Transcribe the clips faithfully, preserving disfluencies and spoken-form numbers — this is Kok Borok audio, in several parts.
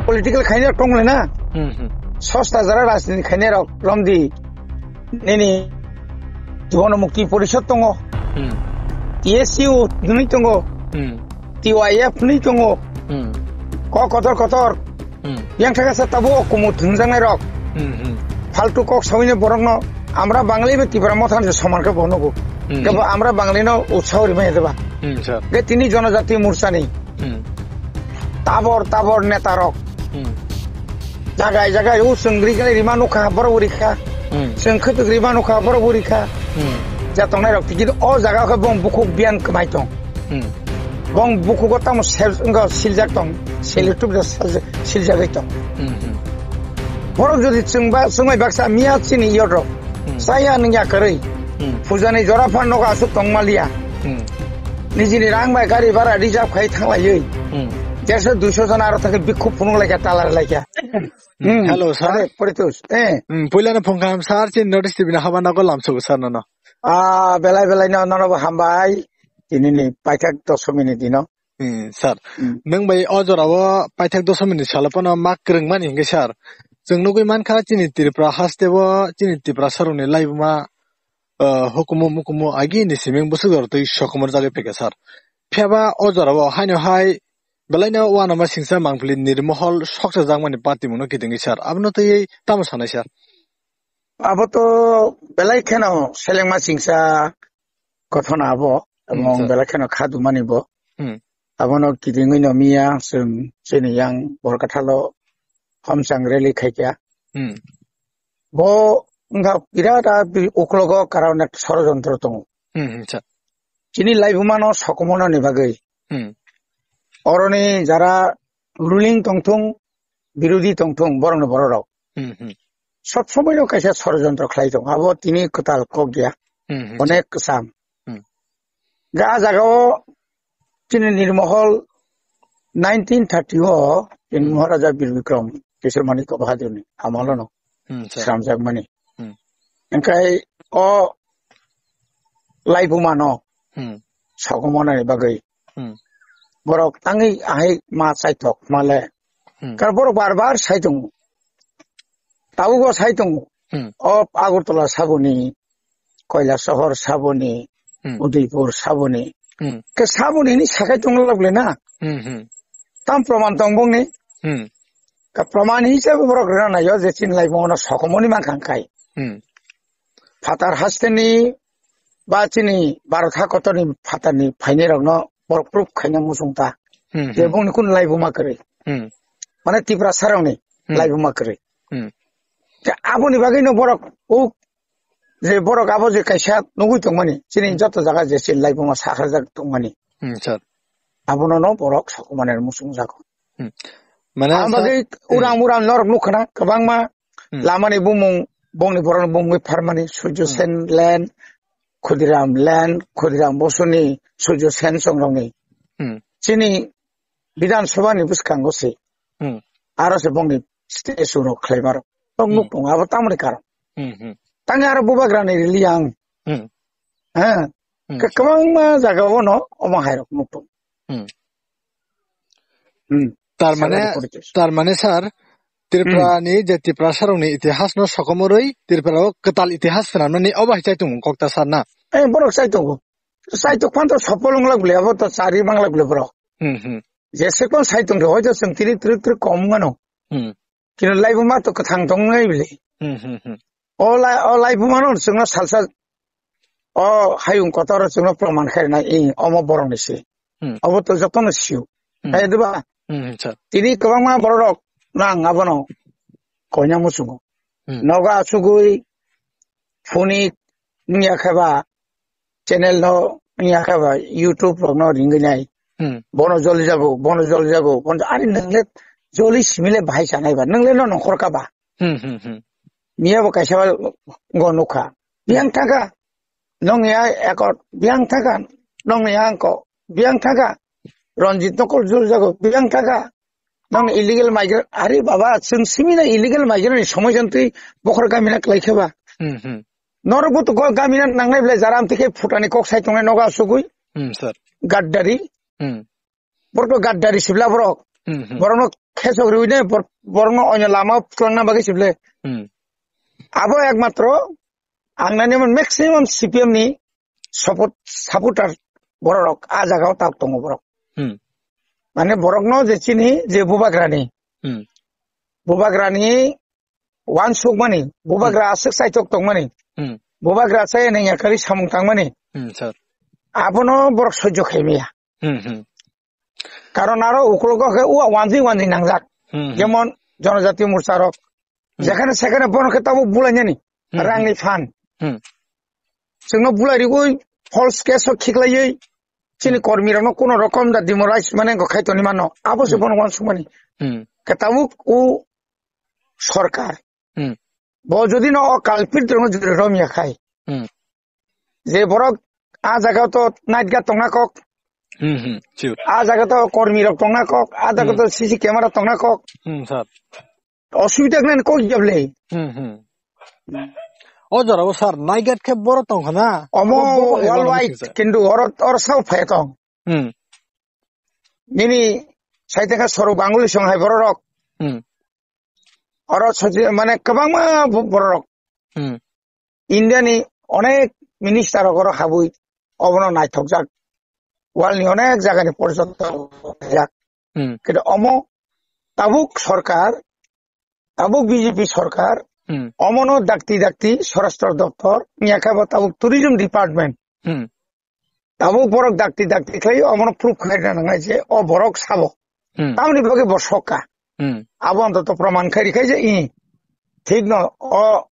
political khainai rok tong le na. Hmm, hmm. Sosta jara rajniti khainai rok romdi. Nini Jubono Mukti Porishod tongo. Hmm. T S U nini tongo. Hmm. T Y F ni tongo. Hmm. Kok kotor kotor. Hmm. Yang thaka sa tabo kumu thwngjaknai rok. Hmm, hmm. Faltu kok sawini borokno amra Bangali be Tipra Motha ni soman khe bono go. Hmm. Kebo amra Bangali no utsaho rimai deba. Hmm, sir. Ge tini Jonojati Morcha ni. Hmm. Tabor, tabor neta rok. Hmm. Jagai, jagai, o chwng ri-, rima nukha, borok bo rikha. Hmm. Chwng khwtwk rima nukha, borok bo rikha. Hmm. Ja tongnai rok, tiki o jaga khe bong bukhuk biyan kwmai tong. Hmm. Bong bukhugo tamo sel-, wngkha siljak tong, Hmm. seletubda siljak, siljagwi tong. Hmm, hmm. Borok jodi chwngba, chwngbai baksa miya chini iyot rok. Hmm. Chaya nungya kwrwi. Hmm. Pujani jora phan nogo aswk tongmaliya. Hmm. Nijini rang bai gari bhara reserve khai thanglaiwi. Hmm. Derso duiso jona aro thangwi bikhuk phunuk laikha, talar laikha. Hmm. Hmm. Hello, sir. Are, Poritos. Eh. Hmm, puilano phone kha, sir, chini North East T V ni haba nago lamsogo, sir, nono. Ah, belai belai no, nono bo hambai. Tini ni paithak dosomi ni dino. Hmm, sir. Hmm. Nwng bai o jora o paithak dosomi ni salo phano ma kwrwngmani hinkhe, sir. Chwng nugwi mankha chini Tripura haste o chini Tiprasa rokni laibuma, ah, hukumu mukumu agi ni siming bwswk jora twi sokomor jagwi phaikha, sir. Phiyaba o jora o haino hai belaino uanama singsa mangpili Nirmohol soksa jakmani party mungno kitingwi, sir. Abono twiwi tamo sanai, sir? Abo to belai kheno selengma singsa kothona abo, Hmm, emong sir. Belai kheno kha dumani bo. Hmm. Abono kitingwi no miya chwng chini yang Borkathalo homchang rally khaikha. Hmm. Bo wngkha birat a bi-, uklogo karon ek sorojontro tongo. Hmm, hmm, sir. Chini laibumano sokomornani bagwi. Hmm. Oroni jara ruling tongthung, birodhi tongthung, borokni bororok. Hmm, hmm. Sob somoino kaisa sorojontro khlai tongo. Abo tini kwtal kok ya. Hmm, hmm. Onek kwcham. Hmm. Ga jagao chini Nirmohol nineteen thirty o chini Hmm. Maharaja Bir Bikram Kishore Manikya Bahadurni amolono Hmm, sir. sramjakmani. Hmm. Engkai o laibumano Hmm. sogomonani bagwi Hmm. borok tangwi ahai ma chaithok male. Hmm. Kar borok bar bar sai tongo. Tabukbo sai tongo. Hmm. O Agartala saboni, Kailasohor saboni, Hmm. Udaipur saboni. Hmm. Ke saboni hini sakai tongo logle na. Hmm, hmm. Tam proman tong bongni. Hmm. Ka proman hisabe borok rina nayo je chini laibumano sokomoni mankha kai. Hmm. Phatar hasteni ba chini Bharat hakotorni phatarni phainai rokno borok proof khaina muchung ta. Hmm, Je hmm. Bongni kun laibuma kwrwi. Hmm. Mane Tiprasa rokni Hmm. laibuma kwrwi. Hmm. Je aboni bagwi no borok o je borok abo je kaisa nugwi tongmani, chini Hmm. joto jaga je chini laibuma saharjak tongmani. Hmm, sir. Abono no borok sokomani muchung jago. Hmm. Mane Ang sir, bagwi hmm. Uram uram norok nukhana kwbangma Hmm. lamani bumung, bongni borokni bumungwi pharmani Surjo Hmm. Sen Lane, Khudiram Lane, Khudiram Bosuni, Surjo Sen songrokni. Hmm. Chini Bidhan Sabha ni bwskango se. Hmm. Aro se bongni statue rok khlaimarok. Tong Hmm. nuk tongo, abo tamoni karon. Hmm, hmm. Tangwi aro bubagrani rili ang. Hmm. Ha? Hmm. Kwbangma jaga ono omo hairok nuk tongo. Hmm. Hmm. Tar mane, Sagari Poritos. Tar mane sir, Tripura Hmm. ni je Tiprasa rokni itihas no sokomorwi Tripura o kwtal itihas swnamnani obo hai chai tongo kokta sir na. Eh, borok chai tongo. Chai tok phan to sopol wng lak bwle, abo to chari mang lak bwle borok. Hmm, hmm. Jese kon chai tong re, hoito chwng tini twrwk twrwk kom wngano. Hmm. Kino laibuma to kwthang tong nai bwle. Hmm, hmm, hmm. O lai, o laibuma no chwngno salsa, o hayung kotor chwngno proman khairnai, i, omo borokni se. Hmm. Obo to jotono sio. Hmm. Hai diba? Hmm, sir. Tini kwbangma bororok nang abono koina muchungo. Hmm. Nogo achugwi phone wngya khe ba channel no wngya khe ba YouTube rok no ringwi nai. Hmm. Bono joli jago, bono joli jago, bono ari nang le joli simi le bahai sanai ba, nang le no nongkhor ka ba. Hmm, hmm, hmm. Miya bo kaisa go nukha. Biyang thaka, nong ya ekot, biyang thaka, nong ya angko, biyang thaka, Ranjit nokol jul jago, biyang thaka, nong illegal migrant, are baba, chwng simi na illegal migrant ni somoi jan twi bokhor gami na klai khe ba. Hmm, hmm. Norok bo to go gami na nangnai bwlai jara amtwi khe phutani kok sai tongnai nogo asugwi. Hmm, sir. Gaddari. Hmm. Borok to gaddari sibla borok. Hmm, hmm. Borokno khesok riwi ne bor-, borokno oino lama twlangna bagwi sible. Hmm. Abo ekmatro ang nani mon maximum C P M ni support, supporter borok a jagao tak tongo borok. Hmm. Mane borokno je chini je bubagrani. Hmm. Bubagrani wansukmani, bubagra aswk saitok tongmani, Hmm. bubagra chaya nangya kari samung tangmani, Hmm, sir. Abono borok sojjo khaimaya. Hmm, hmm. Karon aro ukulogo khe uwa wanjwi wanjwi nangjak. Hmm, hmm. Jemon Jonojati Morcha rok. Hmm. Jekhane sekhane bono khe tabuk bulainani Hmm, rangni hmm. phan. Hmm. Chwngno bulai rigwi false case o khiklaiwi chini Hmm. kormi rokno kuno rokom da demoralize mane go khai toni mano. Abo se Hmm. bono wansukmani. Hmm. Khe tabuk u sorkar. Hmm. Bo jodi no o culprit rokno jodi romya khai. Hmm. Je borok a jaga to night guard tongna kok. Hmm, hmm. Sure. A jaga to kormi rok tongna kok. A jaga Hmm. to C C camera tongna kok. Hmm, sir. Osubida gwnani kok jable. Hmm, hmm. O jora o sir, night guard khe boro tongkha na? Omo Abo bo hai worldwide mano kintu oro, oro sao phai tong. Hmm. Nini saiteka Sourabh Ganguly song hai bororok. Hmm. Oro sochi mane kwbangma bo-, bororok. Hmm. India ni onek minister rok oro habwi obono naithokjak. World ni onek jaga ni porjoto jak. Hmm. Kede omo tabuk sorkar, tabuk B J P sorkar, Hmm. omono dakti dakti Swarashtra Doptor, miyakhe bo tabuk Tourism Department. Hmm. Tabuk borok dakti dakti khlai omono proof khlai na nangnai je o borok sabo. Hmm. Tamoni bagwi bo sokka. Hmm. Abo antoto proman khai rikhai je i thik no o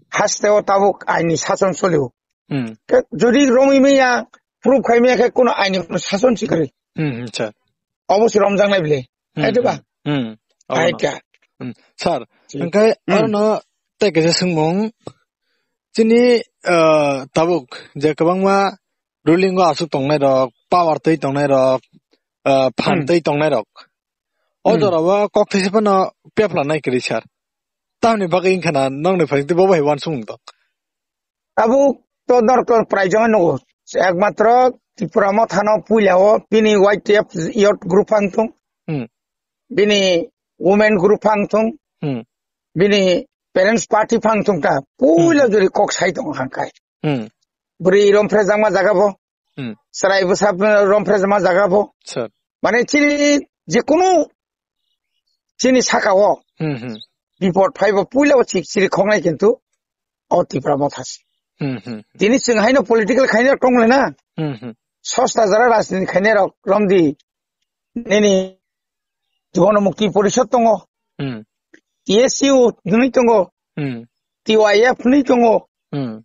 haste o tabuk aini sason solio. Hmm. Ke jodi romwi maya proof khai maya khe kuno aini kuno sason sikri. Hmm, hmm, sir. Obo se romjak nai bile. Hmm, Ai de ba? Hmm. Hmm. Ai Obono. Ka. Hmm. Sir, Ji. Hingke Hmm. arono tei kaisa swngmung. Chini, ah, tabuk je kwbangma ruling o aswk tongnai rok, power twi tongnai rok, ah, phan Hmm. twi tongnai rok. O Hmm. jorao kok thaisa phano pepla nai kwrwi sir. Tamni bagwi wngkha na nokni phaikhe bo bai wansukmung tong. Tabuk to dorkar prai joma nugo. Ekmatro Tipra Mothano puila o bini Y T F youth group ang thung. Hmm. Bini women group ang thung. Hmm. Bini parents party phang thung ta. Puila Hmm. jori kok sai tong hangkai. Hmm. Bwrwi romphre jangma jaga bo. Hmm. Chwrai bwsa romphre jangma jaga bo. Sir. Mane chini jekunu chini saka o Hmm, hmm. bipot phaibo puila o chik chiri khoknai kintu o Tipra Motha se. Hmm, hmm. Tini chwng haino political khaina tongle na. Hmm, hmm. Sosta jara rajniti khaina rok romdi. Nini Jibono Mukti Porishod tongo. Hmm. T S U hwnwi tongo. Hmm. T Y F hwnwi tongo. Hmm.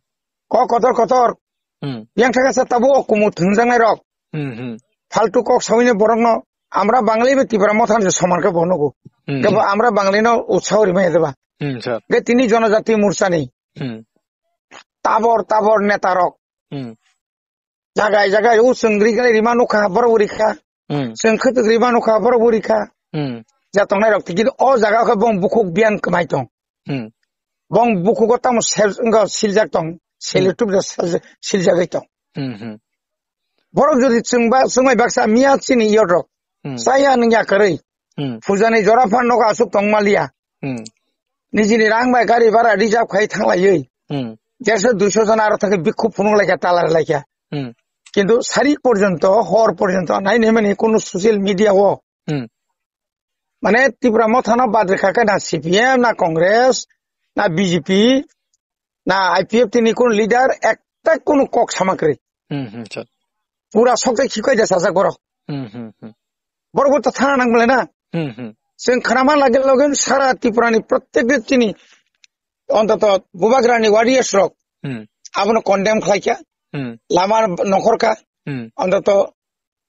Kok kotor kotor. Hmm. Yang thaka sa tabo o kumu thwngjaknai rok. Hmm, hmm. Faltu kok sawini borokno amra Bangali bai Tipra Motha se soman khe bono go. Hmm. Kebo amra Bangali no utsaho rimai deba. Hmm, sir. Ge tini Jonojati Morcha ni. Hmm. Tabor tabor neta rok. Hmm. Jagai jagai o chwng ri gai rima nukha borok bo rikha. Hmm. Chwng khwtwk rima nukha borok bo rikha. Hmm. Ja tongnai rok tiki o jaga khe bong bukhuk biyan kwmai tong. Hmm. Bong bukhugo tamo sel-, wngkha siljak tong, Hmm. seletubja siljak, siljagwi tong. Hmm, hmm. Borok jodi chwngba, chwngbai baksa miya chini yorok. Hmm. Chaya nungya kwrwi. Hmm. Pujani jora phan nogo aswk tong maliya. Hmm. Nijini rang bai gari bhara reserve khai thanglaiwi. Hmm. Derso duiso jona aro thangwi bikhu phunuk laikha, talar laikha. Hmm. Kintu sari porjonto, hor porjonto nai nai mani kunu social media o Hmm. Mane Tipra Mothano bad rwkha khe na C P M, na Congress, na B J P, na I P F T ni kunu leader ekta kunu kok sama kwrwi. Hmm, hmm, sir. Pura sokjak hikai da sajak borok. Hmm, hmm, hmm. Borok bo to thana nang bole na. Hmm, hmm. Chwng khnama lage loge sara Tripura ni prottek chini ontoto Bubagrani warriors rok Hmm. abono condemn khlai kha. Hmm. Lama nokhor kha. Hmm. Ontoto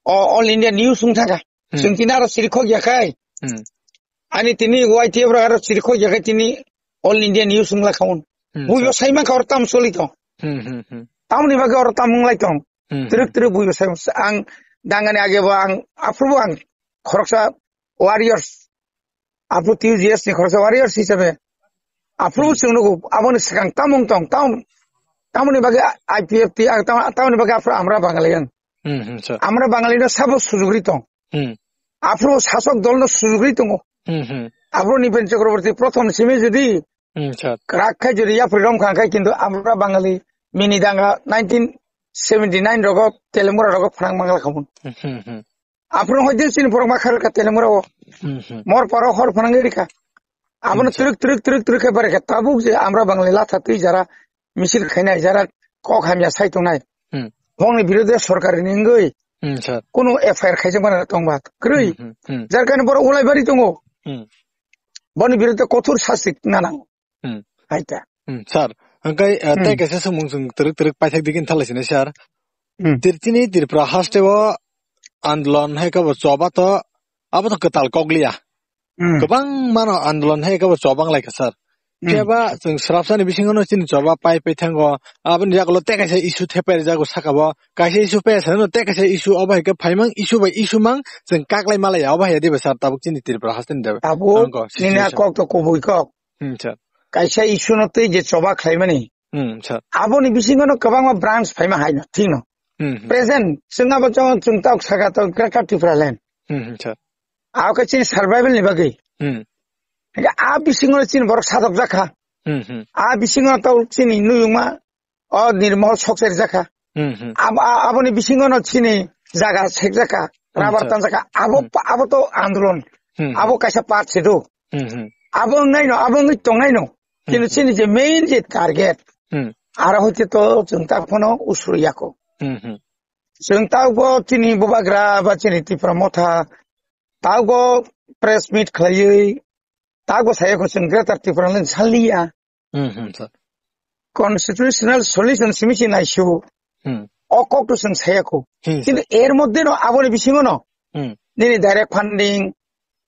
o-, All India News wng thangkha. Hmm. Chwng tini aro sirikhok ya khai. Hmm. Ani tini Y T F rok aro sirikhok ya khai tini All India News wng lai kha un. Hmm, Buibo sir. Sai mankha oro tam soli tong. Hmm, hmm, hmm. Tamoni bagwi oro tam wng lai tong. Hmm, Twrwk hmm. Twrwk buibo sai ang dangani age bo ang aphuru ang khoroksa warriors. Aphuru T U G S ni khoroksa warriors hisabe. Aphuru Hmm. chwng nugo aboni swkang tam wng tong. Tam, tamoni bagwi I P F T ang tam, tamoni bagwi aphuru amra Bangali ang. Hmm, hmm, sir. Amra Bangali no sabo sujugri tong. Hmm. Aphuru sasok dolno sujugwi tongo. Hmm, hmm. Aphuru Nipen Chakraborty prothom simi jodi Hmm, sir. kwrak khai jodi yapri rom kha khai kintu amra Bangali mini danga nineteen seventy nine rogo Telemura rogo phnang mangla khamun. Hmm, hmm, hmm. Aphuru hoidin sini borok ma kharka Telemura o. Hmm, hmm. Mor paro hor phnang rika. Abono Hmm, sir. Truk, truk, truk, truk khe bare khe tabuk je amra Bangali latha twi jara misil khainai, jara kok hamya sai tongnai. Hmm. Bongni birodhe sorkar ni wngwi Hmm, sir. Kunu F I R khaijak mana tongba kwrwi. Hmm, hmm, hmm. Jar kani borok ulai bari tongo. Hmm. Boni birodhe kothor sasik nanang. Hmm. Haita. Hmm, sir. Hwnkhe, eh, Hmm. tei kaisa samung chwng twrwk twrwk paithak digini thalai sini, sir. Hmm. Tir-, tini Tripura haste o andolon hai khe bo choba to, abo to kwtal kok liya. Hmm. Kwbang mano andolon hai khe bo chobang lai kha, sir. Hmm. Phiya ba chwng swrapsani bisingo no chini choba pai pai thango. Aboni yagulo tei kaisa issue thepai rijak o saka bo. Kaisa issue pai sano tei kaisa issue obo hai khe phaimang issue bai issue mang chwng kaklai malai ya obo hai ya diba, sir, tabuk chini Tripura haste ni deba. Tabuk Ang kok nini a situation. Kok to kubui kok. Hmm, sir. Kaisa issue no twi je choba khlaimani. Hmm, sir. Aboni bisingo no kwbangma branch phaima hai no, thik no. Hmm, hmm. Present, chwng abo chwng, chwng tok saka to Greater Tripura Land. Hmm, hmm, sir. Abo khe chini survival ni bagwi. Hmm. Hingke a bisingo no chini borok satok jakha. Hmm, hmm. A bisingo no to chini nuyungma o nirmol sok ser jakha. Hmm, hmm. Abo, a-, aboni bisingo no chini jaga sek jakha, Hmm, rubber sir. Tan jakha. Abo Hmm. pa-, abo to andolon. Hmm, Abo hmm. Kaisa part se do. Hmm, hmm. Abo wngnai no, abo wngwi tongnai no. Kintu Hmm, hmm. Chini je main je target, Hmm. Aro hoite to chwng ta phano usrui yako. Hmm, hmm. Chwng ta bo chini bubagra ba chini Tipra Motha, ta bo press meet khlaiwi, ta bo sayako chwng Greater Tripura Land saliya. Hmm, hmm, sir. Constitutional solution simi si naisio. Hmm. O kok to chwng sayako. Hmm, Kintu sir. Er moddhe no aboni bisingo no Hmm. Nini direct funding,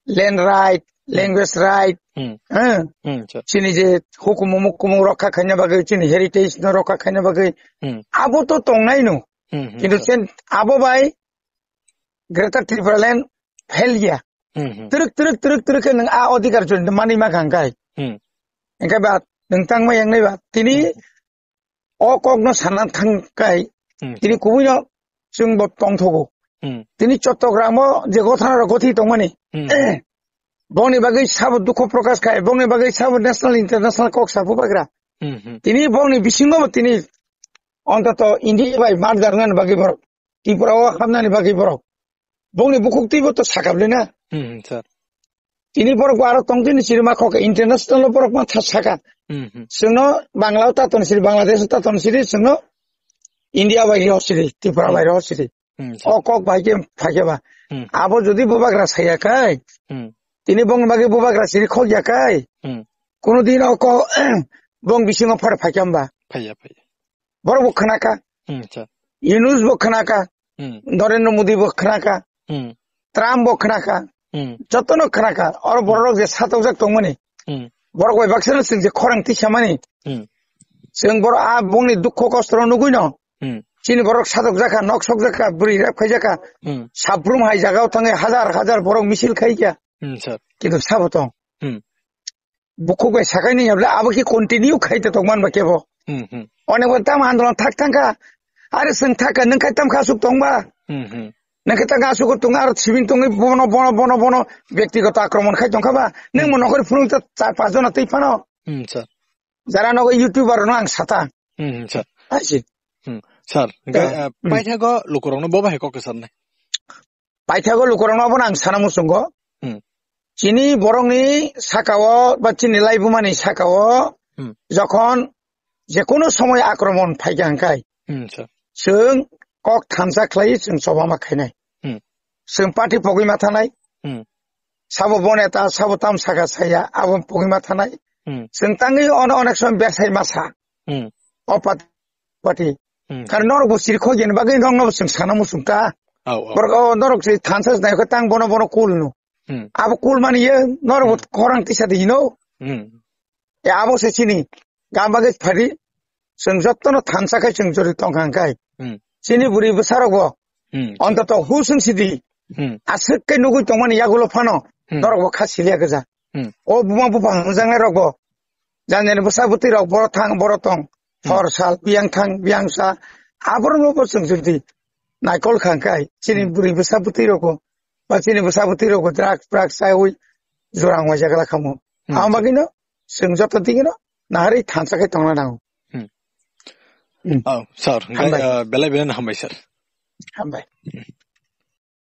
land right, Hmm. Language right, Hmm. eh? Hmm, sir. Chini je hukumu mukumu rokha khaina bagwi, chini heritage no rokha khaina bagwi, Hmm. Abo to tongnai no. Hmm, hmm, Kintu sir. Chen abo bai Greater Tripura Land fail ya. Hmm, hmm. Truk, truk, truk, truk khe nwng a odhikar chori mani ma kha hwnkhe. Hmm. Hwnkhe ba nwng tangma yangnai ba. Tini Hmm. O kokno sana thang kai, Hmm. Tini kubuino chwngbo tongthogo. Hmm. Tini Chottogram o je gothanarok gothi tongmani, Hmm. Bongni bagwi sabo dukho prokash khai, bongni bagwi sabo national, international kok sabubagra. Hmm, hmm. Tini bongni bisingo tini ontoto India bai marjar nani bagwi borok, Tripura o hamnani bagwi borok. Bongni bukhuk twibo to sakap le na. Hmm, hmm, sir. Tini borok bo aro tong tini chirima kok international borok ma tha saka. Hmm, hmm. Chwngno Bangla o ta ton siri, Bangladesh o ta ton siri, chwngno India bai rio siri, Tripura Hmm. Bai rio siri. Hmm, sir. O kok bai ke phai ke ba. Hmm. Abo jodi bubagra saya kai. Hmm. Tini bongni bagwi bubagra siri khok ya kai. Hmm. Kuno din o ko bong bisingo phar phai kya ba. Phai ya, phai ya. Borok bo khna kha. Hmm, sir. Yunus bo khna kha. Hmm. Narendra Modi bo khna kha. Hmm. Trump bo khna kha. Hmm. Jotono khna kha. Oro borok je satokjak tongmani. Hmm. Borok bai baksa no chwng je khorang tisamani. Hmm. Chwng borok a bongni dukho kostoro nugui no. Hmm. Chini borok satokjak kha, nok sokjak kha, bwrwi rep khaijak kha. Hmm. Sabrum hai jaga o thangwi hajar hajar borok misil khai kha. Hmm, sir. Kintu sabo tong. Hmm. Bukhuk bai sakai ni yable abo ki continue khai ta tong man ba kebo. Hmm, hmm. Onek bar tam andolon thak thang kha. Are chwng thak kha, nwng khai tam kha asuk tong ba. Hmm, hmm. Nwng khai tam kha asuk tong aro sibin tongwi bono, bono, bono, bono, byaktigoto akromon khai tong kha ba. Nwng Hmm. Mo nokori phunuk ta char panch jona twi phano. Hmm, sir. Jara nogo YouTuber no ang sata. Hmm, hmm, sir. Aisi. Hmm, sir. Hingke, Ya. Eh, Hmm. Paithago lukurokno bo bahai kok kwcharnai. Paithago lukurokno abono ang sana muchungo. Hmm. Chini borokni sakao ba chini laibumani sakao Hmm. Jokhon jekunu somoy akromon phaikha hwnkhe, Hmm, sir. Chwng kok thansa khlai chwng chobama khainai. Hmm. Chwng party pogwi ma thanai. Hmm. Sabo bo neta, sabo tam saka saya, abo pogwi ma thanai. Hmm. Chwng tangwi ono onek somoi bersai masa. Hmm. O party, party. Hmm. Kar norok bo siri khogini bagwi nokno bo chwng sana muchung ta. Au, au. Borok o norok se thansa nai khe tang bono bono kul no. Hmm. Abo kul mani ye norok bo Hmm. Khorang tisa di hino. Hmm. E abo se chini. Gam bagwi phari. Chwng jotono thansa khai chwng jori tong kha khai. Hmm. Chini bwrwi bwsarok bo. Hmm. Ontoto husung sidi. Hmm. Aswk khe nugwi tongmani yagulo phano. Hmm. Norok bo kha siliya gwja. Hmm. O buma bupha hwnjaknai rok bo. Jani jani bwsa bwtwi rok boro thang boro tong. Hmm. Hor sal biyang thang biyang sa. Aborok no bo chwng jodi naikol kha khai. Chini Hmm. Bwrwi bwsa bwtwi rok bo. Ba chini bwsa bwtwi rok bo drugs, drugs chaiwi jora wngmai jagala khamu. Hmm. Ang bagwino chwng joto digino naharwi thansa khe tongna nango. Hmm. Hmm. Oh, sir, hambai. Uh, belai belai hambai, sir. Hambai.